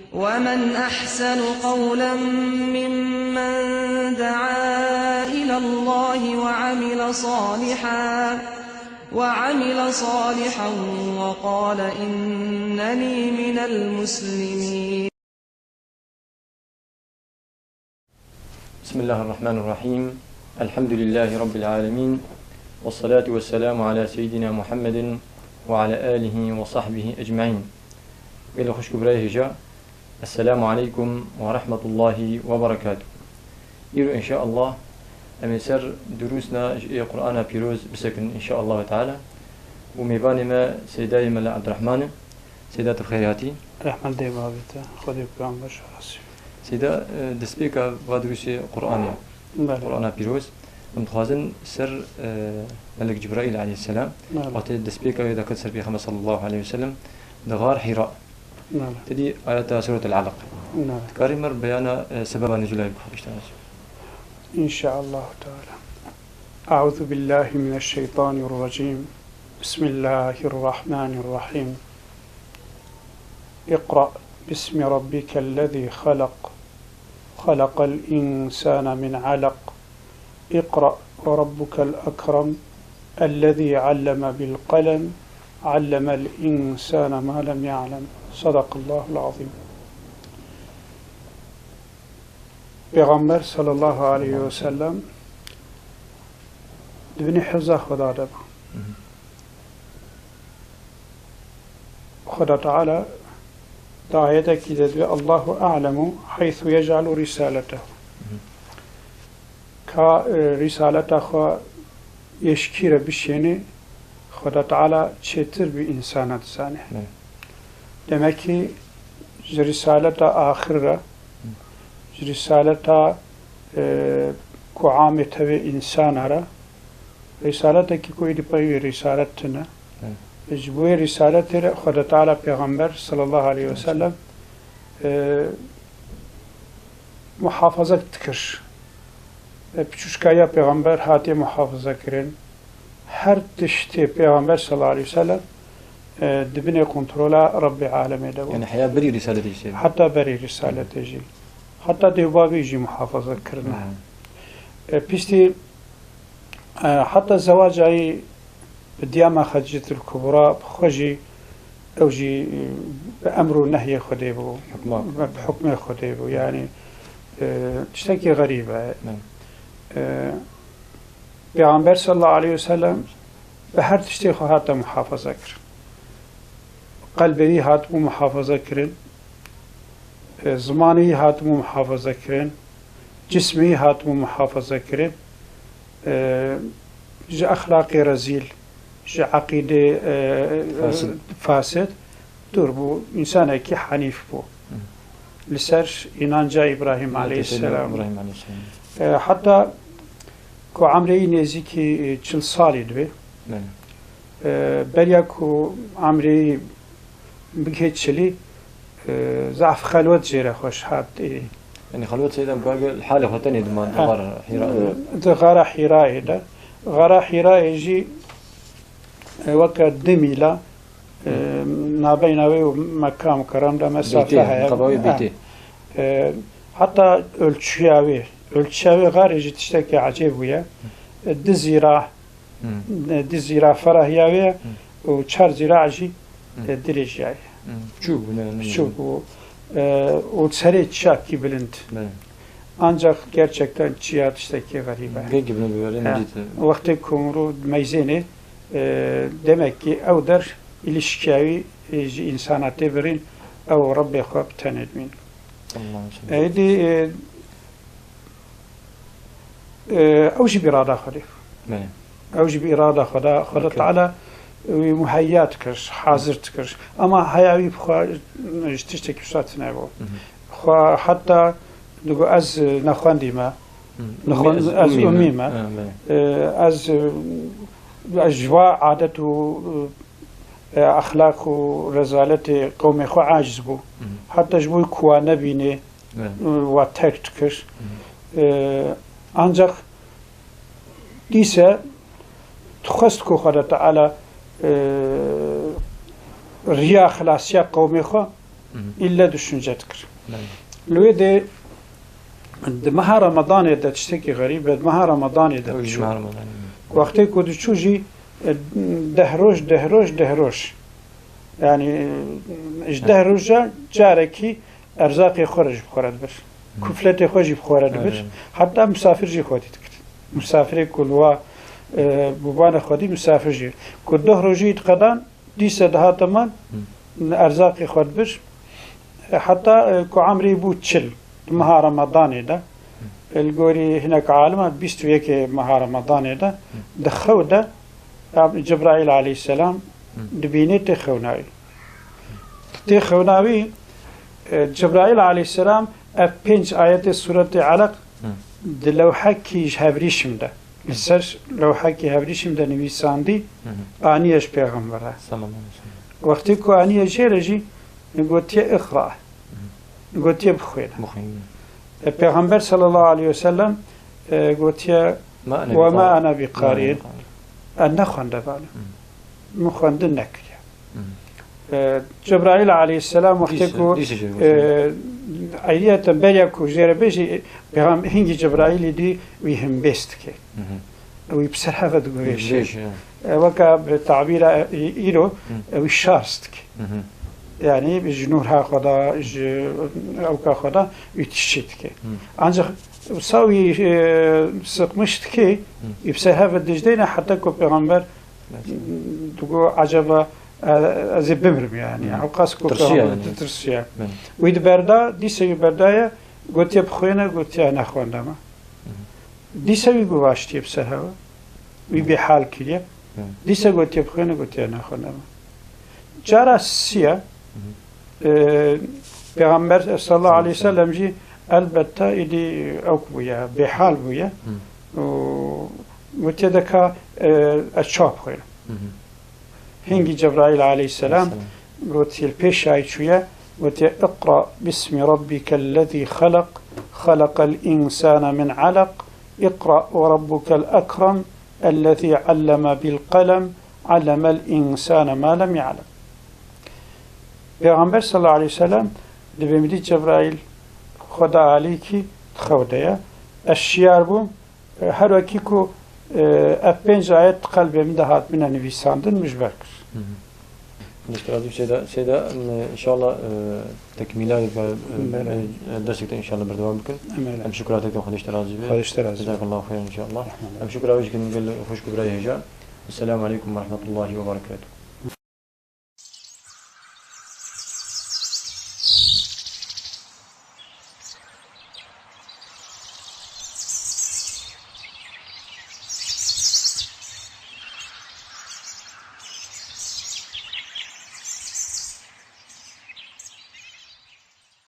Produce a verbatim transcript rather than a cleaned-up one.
ومن أحسن قولا ممن دعا إلى الله وعمل صالحا، وعمل صالحا وقال إنني من المسلمين. بسم الله الرحمن الرحيم. الحمد لله رب العالمين. والصلاة والسلام على سيدنا محمد وعلى آله وصحبه أجمعين. Gelê xwişk û birayê hêja, Esselamu aleykum ve rahmetullahi ve berekatuh. Îro înşaallah em ê ser durusna ji ê Qur'ana pîroz bisekin înşaallahu teala. Û mêvanê me Seydayê Mela Ebdirehman e. Seyda, tu bi xêr hatî. Rehmet dê bavê te. Xwedê peyamber şahasî. Seyda, e, destpêka va durusê Qur'anê. Belê. Qur'ana pîroz. Em dixwazin ser, e, Melek Cibraîl aleyhisselam. Belê. Wextê destpêka wê deket ser Pêxember sallallahu aleyhi ve sellem di xar Hîra. Belê. Te dî ayeta Suretul Alaq. Belê. Dikarî me beyana, e, sebeba nuzûla wê bixwe, pişta nas. İnşaallahu Teala. Euzu billahi mineşşeytanirracim. Bismillahirrahmanirrahim. اقرأ باسم ربك الذي خلق. خلق الإنسان من علق. اقرأ وربك الأكرم. الذي علم بالقلم. علم الإنسان ما لم يعلم. صدق الله العظيم. Pêxember sallallahu aleyhi ve sellem di binê hifza Xweda de bû. Xweda Teala di ayetekî de dibê, "Allahu a'lemu haythu yec'alu risaletehu." Ka, e, risaleta xwe yê ji kî re bişênê, Xweda Teala çêtir bi însana dizane. Evet. Demekî ji risaleta axir re, ji risaleta, e, ku amê tevê însana re, risaletekî ku êdî pey wê risalet tune. Evet. Ji bo wê risaletê re Xweda Teala Pêxember sallallahu aleyhi ve sellem, e, muhafaza dikir. E, piçûçkayiya Pêxember hatiye muhafaza kirin. Her tiştê Pêxember sallallahu aleyhi ve sellem, e, di binê kontrola Rebbê alemê de bû. Yani heya berî risaletê jî. Heta berî risaletê jî. Heta dê û bavê jî muhafaza kirine. Hı. E, piştî, e, heta zewacayî bi diyama Xedîcetul Kubra, bi xwe jî, ew jî, e, bi emr û nehyê Xwedê bû. Hukma. Bi hukmê Xwedê bû. Yani, e, tiştekî xerîb e. Ne. E, Pêxember sallallahu aleyhi ve sellem bi her tiştê xwe hate muhafaza kirin. Qelbê wî hatibû muhafaza kirin, e, zimanê wî hatibû muhafaza kirin, cismê wî hatibû muhafaza kirin, e, ji exlaqê rezîl, ji eqîdê, e, Fasid. Fasid dûr bû, însanekî henîf bû. Hı. Li ser înanca Îbrahîm Millete aleyhisselam. Îbrahîm aleyhisselam. E, heta ku emrê wî nêzîkî çil salî dibe. Belê. E, beriya ku emrê wî bigihê çilî, e, zaf xelwet jê re xweş hat. E, Yani xelwet seyda bi gavê li halê xwe tenê diman di Ha. Xara Hîra de. Di Xara Hîrayê de. Xara Hîrayê jî, e, weke du mîla, e, nabeyna wê û Mekka Mukerrem de mesafe Bîtê, heye. Qeba wê Ha. bîtê. E, heta ölçüya wê, ölçüya wê xarê jî tiştekî ecêb bûye. E, du zîra Hmm. E, du zîra ferahiya wê Hmm. û çar zîra jî, Hmm. e, dirêjiya wê. Hmm. Piçûk bû, ne, ne, Piçûk bû. E, û serê çiyakî bilind. Belê. Ancak gerçekten çiya tiştekî xerîb e. Gelkî bine biberê Ha, mecîd e. Wextê ku mirov meyzênê, e, demek ki ew der îlişkiya wî, e, ji însana tê birîn, ew Rebbê xwe bi tenê dimîn. Allah'ım sen. Êdî, e, E, ew jî bi îrada Xwedê. Belê. Ew jî bi îrada Xweda, Xweda Okey. Teala wî muheyya dikir, hazir dikir. Ama heya wî bi xwe ji tiştekî wisa tune bû. Hı hı. Xwe heta digo ez nexwendî me. Hı. Nexwend-, Ez ez ummî me. ummî me. Ha, belê. E, ez, e, ez ji va adet û, e, exlaq û rezaletê qewmê xwe aciz bû. Hı hı. Heta ji bo ku wa nebînê, Evet. Wa terk dikir. Hı. E, ancak dîse dixwest ku Xweda Teala, e, riya xilasiya qewmê xwe Hı. Hı hı. Îlle düşünce dikir. Belê. Li wê de di meha Ramadanê de tiştekî xerîb e, di meha Ramadanê de Ew jî diçû. Meha Ramadanê. Wextê ku diçû jî, e, deh roj, deh roj, deh roj. Yani, e, ji deh roja carekî erzaqê xwe re jî bi xwe re dibir. Hı. Kufletê xwe jî bi xwe re dibir. Evet. Heta misafir jî xwedî dikir. Misafirê ku li wa, e, bûbane xwedî misafir jî. Ku doh rojî diqedan, dîse dihate man, Hı. erzaqê xwe dibir. E, heta, e, ku emrê bû çil, di meha Remadanê de, e, li gorî hinek alima bîst û yekê meha Remadanê de, di xew de, ya Cebraîl aleyhisselam Hı. dibînê tê xewnawî. Tê xewnawî, e, Cebraîl aleyhisselam ev pênc ayetê Sûretê Elaq Hı. di lewhekî ji hevrîşim de, li ser lewhekî hevrîşim de nivîsandî, Hı hı. aniye ji Pêxembera. Sallallahu aleyhi ve sellem. Wextê ku aniye jê re jî gotiye, "Iqra." Hı hı. Gotiye, "Bixwêne." Bixwêne. E, Pêxember sallallahu aleyhi ve sellem, e, gotiye, Ma ene "Ve ma biqari. Ene biqari." Ma ene biqari. Ez ne xwendevan im. Hı. Min xwendin nekiriye. Hı. E, Cebraîl aleyhisselam wextê Dîse, ku, dîse jê e, gotiye. Ayrıyeten beriya ku jê re bêjî, peyxam-, hingî Cebraîlî dî wî himbêz dike. Hı hı. Wî bi ser heve digovêşe. Digovêşe, ya. E, weka bi tabîra, e, îro, Hı. e, wî şarz dike. Hı hı. Yani ji nûra xwe de, ji ewka xwe de wî tiştê dike. Hı. Ancak wisa wî, e, sıkmış dike, Hı. wî bi ser heve dijdêne heta ku peyxamber Digo, "Acaba, e, ez ê bimrim yani." Hı. Ew qas ku Tirsiya peyxamber yani. Ditirsiya. Hı. Wî di berda, dîse wî berdaye, gotiye, "Bixwêne," gotiye, "Ne xwendama." Hı. Dîse wî guvaştiye bi ser heva. Wî Hı. bêhal kiriye. Hı. Dîse gotiye, "Bixwêne," gotiye, "Ne xwendama." Cara siya, Hı hı. e, Peyxamber sallallahu aleyhi ve sellem jî elbette îdî ewk bûye, bêhal bûye. Hı. Û gotiye, "Deka, e, ez çawa bixwînim?" Hı hı. Hingî Cebraîl aleyhisselam Aleyhisselam. Gotiye, li pêşayî çûye, gotiye, "Iqra bismi rabbikellezî xelaq, xelaqel însane min elaq, iqra ve rabbukel ekrem, ellezî alleme bil qelem, allemel însane ma lem ya'lem." Pêxember sallallahu aleyhi ve sellem dibê min dît Cebraîl Xweda alîkî di xew de ye. Ez şiyar bûm, e, her wekî ku, e, ev pênc ayet di qelbê min de hatibine nivîsandin, min ji ber kir. Hı hı. Xwedê ji te razî be Seyda. Seyda, em, inşallah, e, tekmîla, e, Belê. e, dersek de inşallah berdewam bikin. Belê. Em şukratê dikin, Xwedê ji te razî be. Xwedê ji te razî be. Cezakallahu xeyran inşallah. Rahmetullah. Em şukra wê jî dikin gel xwişk û birayê hêja. Esselamu aleykum ve rahmetullahi ve berekatuhu.